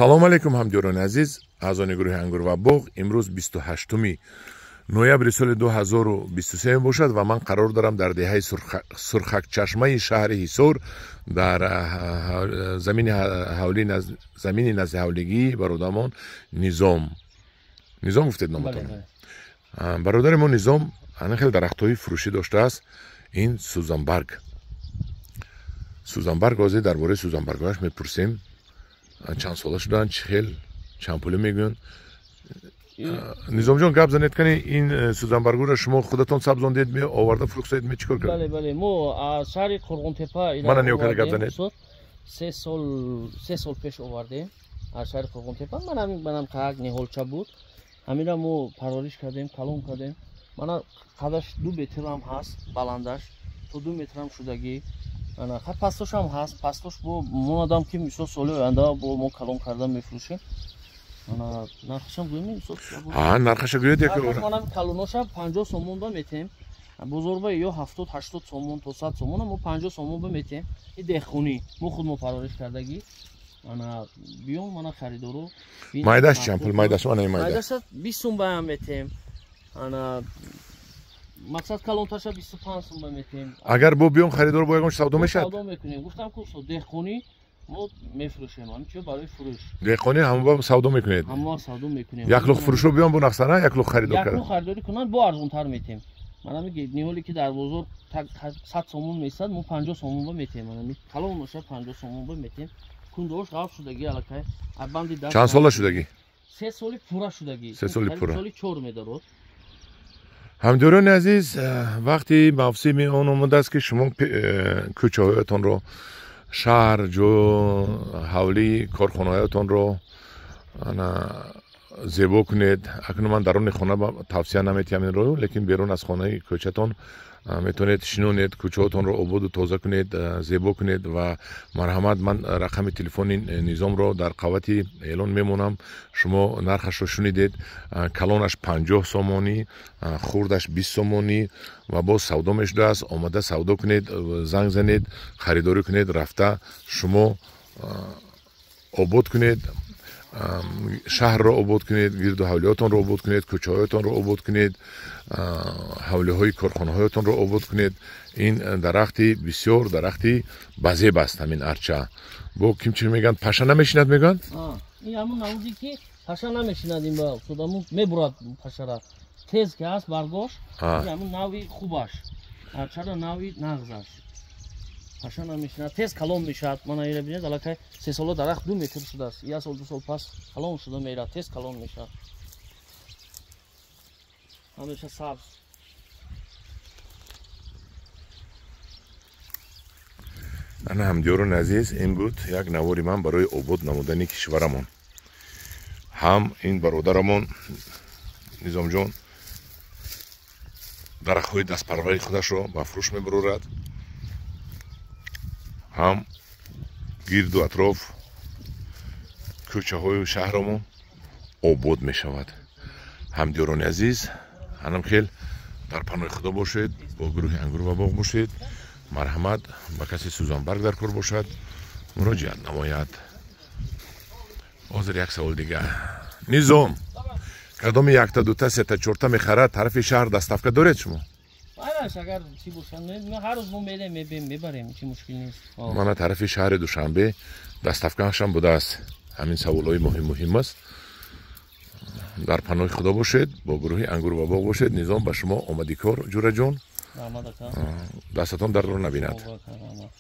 Салом алейкум, ҳамдиёрони азиз, аъзони гурӯҳи Ангур ва боғ. Имрӯз 28 ноябри соли 2023 мебошад ва ман қарор дорам дар деҳаи Сурхакчашмаи шаҳри Ҳисор, дар замини назди ҳавлигии бародарамон Низом. Низом гуфтед номатон? Бародари мо Низом ана хеле дарахтҳои фурӯшӣ доштааст. Ин сӯзанбарг. Сӯзанбарг, ҳозир дар бораи сӯзанбаргҳояш мепурсем. Чанд сола шуданд, чӣ хел, чанд пулӣ мегӯянд. Низомҷон, гап занед, кани ин сӯзанбаргҳоро шумо худатон сабзондед, оварда фурӯхтед, чӣ кор кардед? Бале, бале, мо аз шаҳри Қурғонтепа мана нигоҳ карда гап занед. 3 сол пеш овардем аз шаҳри Қурғонтепа. Манам қак ниҳолча буд, ҳамина мо парвариш кардем, калон кардем. Мана қадаш 2 метрам ҳаст, баландаш то 2 метрам шудагӣ. Пастошам ҳаст, пастош бо монадам, ки мисол соли оянда бо мо калон карда мефурӯшем. Нархашам гӯем? Нархаша гӯед. Манам калоноша 50 сомон ба метем. Бозорба ё 70-80 сомон то 100 сомон, мо 50 сомон ба метем. И деҳқонӣ, мо худ мо парвариш кардагӣ. Ана биём, мана харидоро. Майдаш чанд пул, майдаш, мана майда? Майдаша 20 сум баам метем. Ана мақсад калонташа 25 сум ба метем. Агар бо биём харидор, бо ягон савдо мешавад? Савдо мекунем. Гуфтам ку, деҳқонӣ мо мефурӯшем, ҳамчо барои фурӯш. Деҳқонӣ ҳамон савдо мекунед? Ҳамон савдо мекунем. Як лух фурӯшо биём бо нақсана, як лух харидор карда, як лух харидорӣ кунанд, бо арзонтар метем. Манами ниҳоле ки дар бозор 100 сомон месад, мо 50 сомон ба метем. Манами калон боша, 50 сомон ба метем. Кундош ғаф шудагӣ аллакай, банди. Чанд сола шудагӣ? 3 соли пурра шудагӣ. 3 соли пурра. Соли чор медород. Ҳамдиёрони азиз, вақти мавсими он омадааст, ки шумо кӯчаҳоятонро, шаҳр, ҷо, ҳавлии корхонаҳоятонро зебо кунед. Акнун ман даруни хона тавсия наметиҳам инро, лекин берун аз хонаи кӯчатон метавонед шинонед, кӯчаҳотонро ободу тоза кунед, зебо кунед. Ва марҳамат, ман рақами телефони Низомро дар қавати эълон мемонам. Шумо нархашро шунидед: калонаш 50 сомонӣ, хурдаш 20 сомонӣ ва боз савдо мешудааст. Омада савдо кунед, занг занед, харидорӣ кунед, рафта шумо обод кунед, шаҳрро обод кунед, гирду ҳавлиҳотонро обод кунед, кӯчаҳоятонро обод кунед, ҳавлиҳои корхонаҳоятонро обод кунед. Ин дарахти бисёр дарахти базеб аст, ҳамин арча. Бо ким чи мегӯянд, паша намешинад мегӯянд? Ин ҳамун навъе ки паша намешинад, ин ба мебурад пашара, тез ки ҳаст баргош. Ҳамун нави хубаш, арчара нави нағзаш, паша намешинад, тез калон мешавад. Мана ира бинед, аллакай 3 сола дарахт 2 метр шудааст. Як сол, 2 сол пас калон шуда мерад, тез калон мешавад, ҳамеша сабз. Ана, ҳамдиёрони азиз, ин буд як навори ман барои обод намудани кишварамон. Ҳам ин бародарамон Низомҷон дарахтҳои дастпарвари худашро ба фурӯш мебарорад, ҳам гирду атроф, кӯчаҳои шаҳрамон обод мешавад. Ҳамдиёрони азиз, ҳанам хел дар паноҳи Худо бошед, бо гурӯҳи Ангур ва боғ бошед. Марҳамат, ба касе сӯзанбарг дар кор бошад, муроҷиат намояд. Ҳозир як савол дига, Низом: кадоми якта, дута, сета, чорта мехарад, тарафи шаҳр доставка доред шумо? Майраш, агар чӣ бошад, ҳар рӯз мо мерем, мебарем, чӣ мушкил нест. Мана тарафи шаҳри Душанбе доставкаашам будааст. Ҳамин саволҳои муҳим муҳим аст. Дар паноҳи Худо бошед, бо гурӯҳи Ангур ва боғ бошед. Низом, ба шумо омадикор, ҷураҷон, дастатон дардро набинад. Раҳмат.